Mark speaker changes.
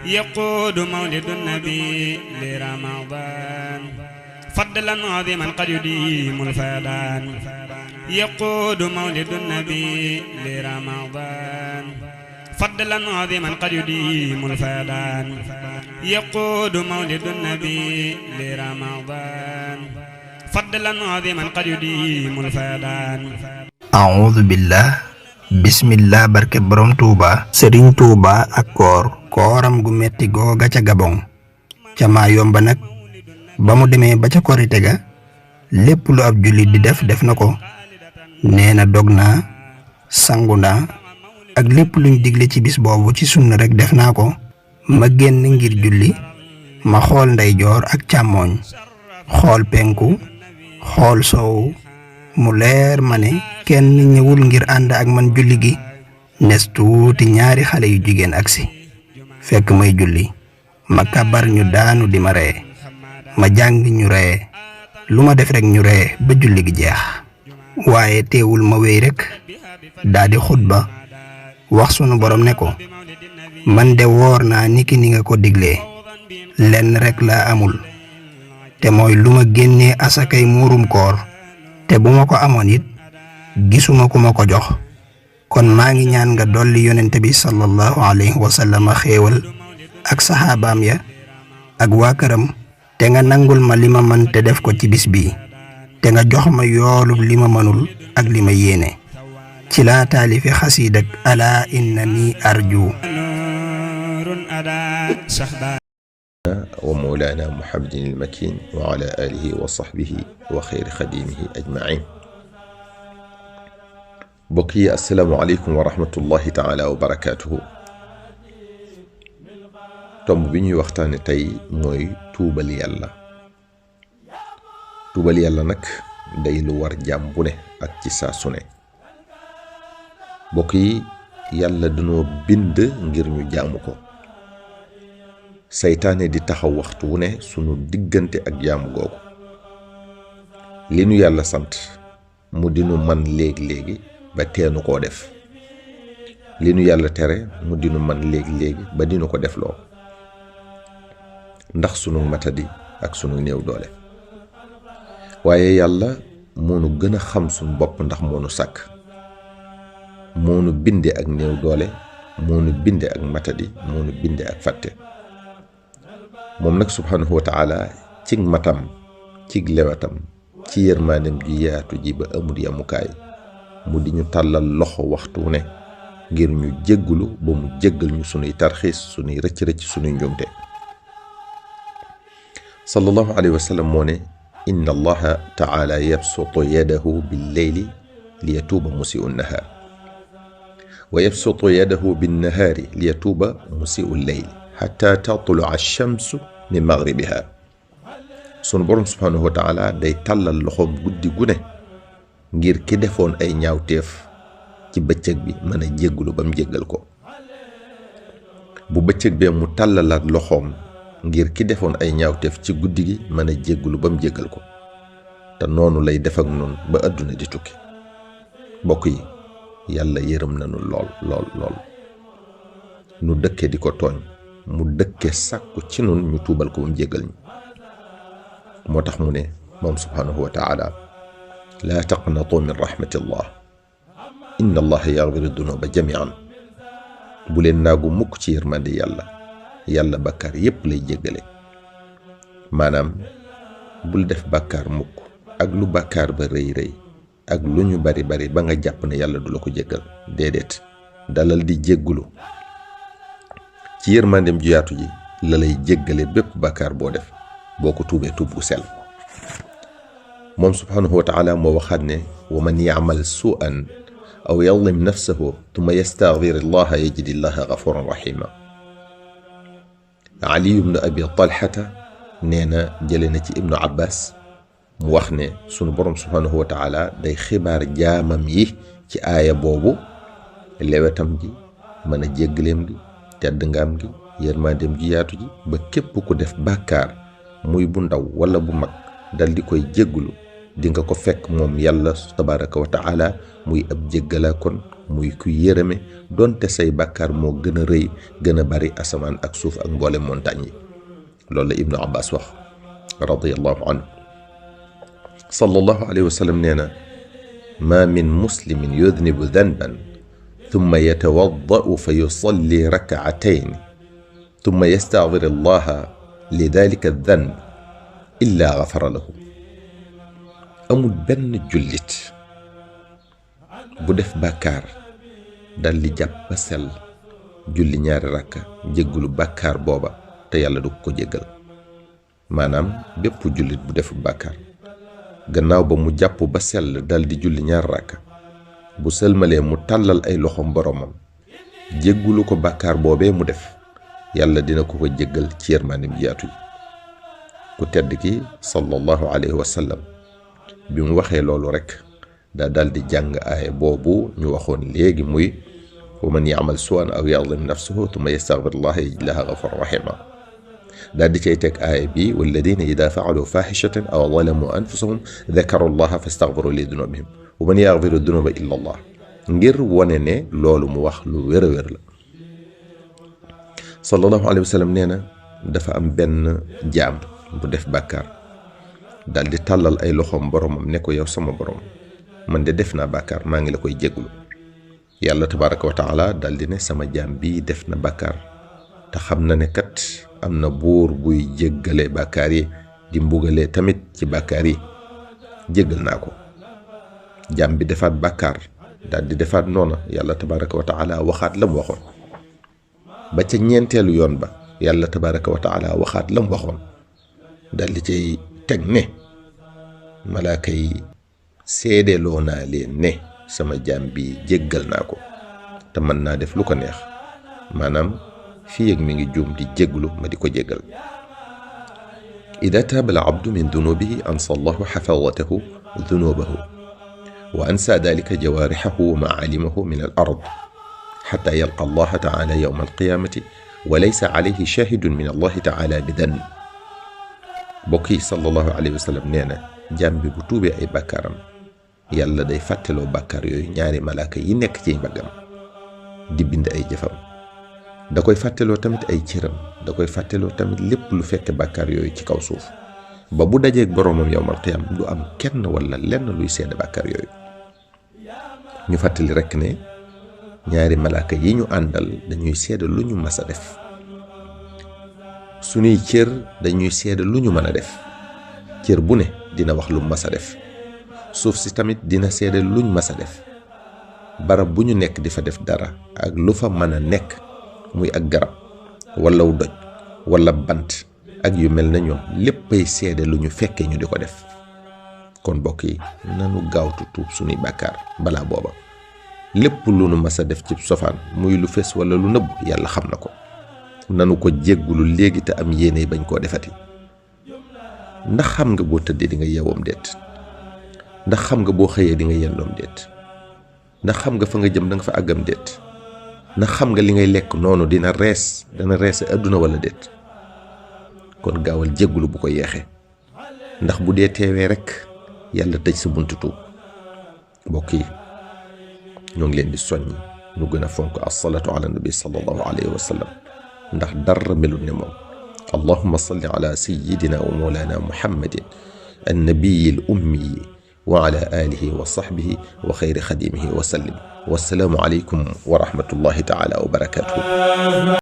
Speaker 1: يقود مولد النبي لرمضان فضلا عظيما قد يديم الفيضان يقود مولد النبي لرمضان فضلا عظيما قد يديم الفيضان يقود مولد النبي لرمضان فضلا عظيما قد يديم الفيضان
Speaker 2: أعوذ بالله bismillah barke borom Touba Serigne Touba ak kooram gu metti googa ca Gabon ca maa yomba nag ba mu demee ba ca korite ga lépp lu ab jullit di def na ko nee na dog naa sangu naa ak lépp luñ digle ci bis boobu ci sunna rek def naa ko ma génn ngir julli ma xool ndeyjoor ak càmmooñ xool penku xool soowu mu leer ma ne kenn ñëwul ngir ànd ak man julli gi nes tuuti ñaari xale yu jigéen agsi fekk may julli ma kabar ñu daanu di ma ree ma jàng ñu ree lu ma def rek ñu ree ba julli gi jeex waaye teewul ma wéy rek daldi xutba wax sunu borom ne ko man de woor naa niki ni nga ko diglee lenn rek laa amul te mooy lu ma génnee asakay muurum koor te bu ma ko amoon it gisuma ku ma ko jox kon maa ngi ñaan nga dolli yonente bi sallallahu alayhi wa sallam xéewal ak saxaabaam ya ak waa këram te nga nangul ma li ma mën te def ko ci bis bi te nga jox ma yoolub li ma mënul ak li ma yéene ci laa taalifi xasiidak alaa innani arju
Speaker 3: wa mawlana muhammadin al-makin wa ala alihi wa sahbihi wa xayri xadimihi ajmain mbokk yi assalaamu aleykum wa rahmatullahi taala wa barakatuhu tomb bi ñuy waxtaane tey mooy tuubal yàlla nag day lu war jaam bu ne ak ci saa su ne mbokk yi yàlla dañoo bind ngir ñu jaamu ko saytaane di taxaw waxtu wu ne sunu diggante ak jaamu googu li nu yàlla sant mu dinu man léegi-léegi ba teenu koo def li nu yàlla tere mu dinu man léegi-léegi ba dinu ko def loo ndax sunu matadi ak sunu néew doole waaye yàlla moo nu gën a xam sunu bopp ndax moo nu sàkk moo nu binde ak néew doole moo nu binde ak matadi moo nu binde ak fàtte moom nag subhanahu wa taala cig matam cig lewatam ci yërmaandem ji yaatu ji ba amul yamukaay mu di ñu tàllal loxo waxtu ne ngir ñu jéggulu ba mu jéggal ñu sunuy tarxiis sunuy rëcc-rëcc sunuy njumte sallallahu alayhi wa sallam moo ne inna allaha taala yabsutu yadahu billeyli liyatuuba musiu nnahaar wa yabsutu yadahu binnahaari liyatuuba musiu lleyli xataa tatluca alchamsu min magribiha sunu borom subhanahu wa taala day tàllal loxoom guddi gu ne ngir ki defoon ay ñaawteef ci bëccëg bi mën a jéggulu ba mu jéggal ko bu bëccëg bee mu tàllalaat loxoom ngir ki defoon ay ñaawteef ci guddi gi mën a jéggulu ba mu jéggal ko te noonu lay def ak noonu ba àdduna di tukki mbokk yi yàlla yërëm nañu lool nu dëkke di ko tooñ mu dëkke sàkku ci nun ñu tuubal ko ba mu jéggal ñu moo tax mu ne moom subhanahu wa taala laa taqnatu min rahmatillah inna allaha yaghfiru dunuba jamian bu leen naagu mukk ci yërmande yàlla bàkkaar yépp lay jéggale maanaam bul def bàkkaar mukk ak lu bàkkaar ba rëy ak lu ñu bari ba nga jàpp ne yàlla du la ko jéggal déedéet dalal di jéggulu ci yërmandem ju yaatu ji la lay jéggale bépp bàkkaar boo def boo ko tuubee tuub gu sell moom subhanahu wa taala moo waxaat ne wa man ya'mal su'an aw yadlim nafsahu thumma yastaghfir allaha yajid allaha ghafuran rahima ali ibnu abi talhata nee na jële na ci ibnu abbas mu wax ne sunu borom subhanahu wa taala day xibaar jaamam yi ci aaya boobu lewetam gi mën a jéggaleem gi tedd ngaam gi yërmandeem ji yaatu ji ba képp ku def bàkkaar muy bu ndaw wala bu mag dal di koy jéggulu di nga ko fekk moom yàlla tabaraka wa taala muy ab jéggala kon muy ku yërëme donte say bàkkaar moo gën a rëy gën a bari asamaan ak suuf ak mboole montagne yi loolu la Ibnu Abbas wax radiyallahu anhu. sallallahu alayhi wa sallam nee na ma min muslimin yudnibu danban thumma yatawadda'u fa yusalli rak'atayn thumma yastaghfir allaha li dhalika adh-dhanb illa ghafara lahu. amul benn jullit bu def bàkkaar dal di jàpp ba sell julli ñaari rakka jéggulu bàkkaar booba te yàlla du ko jéggal. maanaam bépp jullit bu defu bàkkaar gannaaw ba mu jàpp ba sell dal di julli ñaari rakka bu sëlmalee mu tàllal ay loxoom boromam jéggulu ko bàkkaar boobee mu def yàlla dina ko ko jéggal ci yërmandim yaatu yi. ku tedd ki sallallahu alayhi wa sallam bi mu waxee loolu rek daa dal di jàng aaya boobu ñu waxoon léegi muy wa man ya'mal su'an aw yadlim nafsahu thumma yastaghfirullaha yajid laha ghafuran rahima. daal di cay teg aaya bi walladina ida fa'alu fahishatan aw zalamu anfusahum dhakaru allaha fastaghfiru li dunubihim wa man yaghfiru dunuba illa allah, ngir wone ne loolu mu wax lu wér a wér la. sallallahu alayhi wa sallam nee na dafa am benn jaam bu def bàkkaar dal di tàllal ay loxoom boromam ne ko yow sama borom man de def naa bàkkaar maa ngi la koy jégglu. yàlla tabaraka wa taala dal di ne sama jaam bii def na bàkkaar te xam na ne kat am na buur buy jéggale bàkkaar yi di mbugalee tamit ci bàkkaar yi, jéggal naa ko. jaam bi defaat bàkkaar dal di defaat noona yàlla tabaraka wa taala waxaat la mu waxoon ba ca ñeenteelu yoon ba yàlla tabaraka wa taala waxaat la mu waxoon dal di cay teg ne malaaka yi seedeloo naa leen ne sama jaam bi jéggal naa ko te mën naa def lu ko neex, maanaam fii ak mi ngi juum di jégglu ma di ko jéggal. ida taaba al abdu min dunubihi ansa allahu xafadatahu dunubahu wa ansa dalika jawaarixahu wa macaalimahu min al ard xata yalqa allaha taala yowma alqiyaamati wa laysa alayhi shahidun min allahi taala bi dan. bokk yi sallallahu alayhi wa sallam nee na jaam bi bu tuubee ay bàkkaaram yàlla day fàtteloo bàkkaar yooyu ñaari malaaka yi nekk ci mbaggam di bind ay jëfam, da koy fàtteloo tamit ay cëram, da koy fàtteloo tamit lépp lu fekk bàkkaar yooyu ci kaw suuf ba bu dajeeg boroomam yowmal qiyaam du am kenn wala lenn luy seede bàkkaar yooyu. ñu fàttali rekk ne ñaari malaaka yi ñu àndal dañuy seede lu ñu mas a def, suñuy cër dañuy seede lu ñu mën a def, cër bu ne dina wax lu mas a def, suuf si tamit dina seede luñ mas a def, barab bu ñu nekk di fa def dara ak lu fa mën a nekk muy ak garab wala wu doj wala bant ak yu mel na ñoom léppay seede lu ñu fekkee ñu di ko def. kon bokk yi nanu gaawtu tuub suñuy bàkkaar balaa booba. lépp lu nu mas a def ci sofaan muy lu fes wala lu nëbb yàlla xam na ko, nanu ko jéggulu léegi te am yéene bañ koo defati. ndax xam nga boo tëddee di nga yeewoom déet? ndax xam nga boo xëyee di nga yendoom déet? ndax xam nga fa nga jëm da nga fa àggam déet? ndax xam nga li ngay lekk noonu dana rees àdduna wala déet? kon gaawal jéggulu bu ko yeexee, ndax bu dee teewee rek yàlla tëj sa buntu tuub. mbokk yi ñoo ngi leen di soññ ñu gën a fonk as-salaatu ala nabi sallallahu alayhi wa sallam, ndax dara melut ne moom. allahumma salli ala sayyidina wa mawlana muhammadin annabiyi al ummi wa ala alihi wa sahbihi wa xayri xadimihi wa sallim. wassalaamu aleykum wa rahmatullahi taala wa barakatuhu.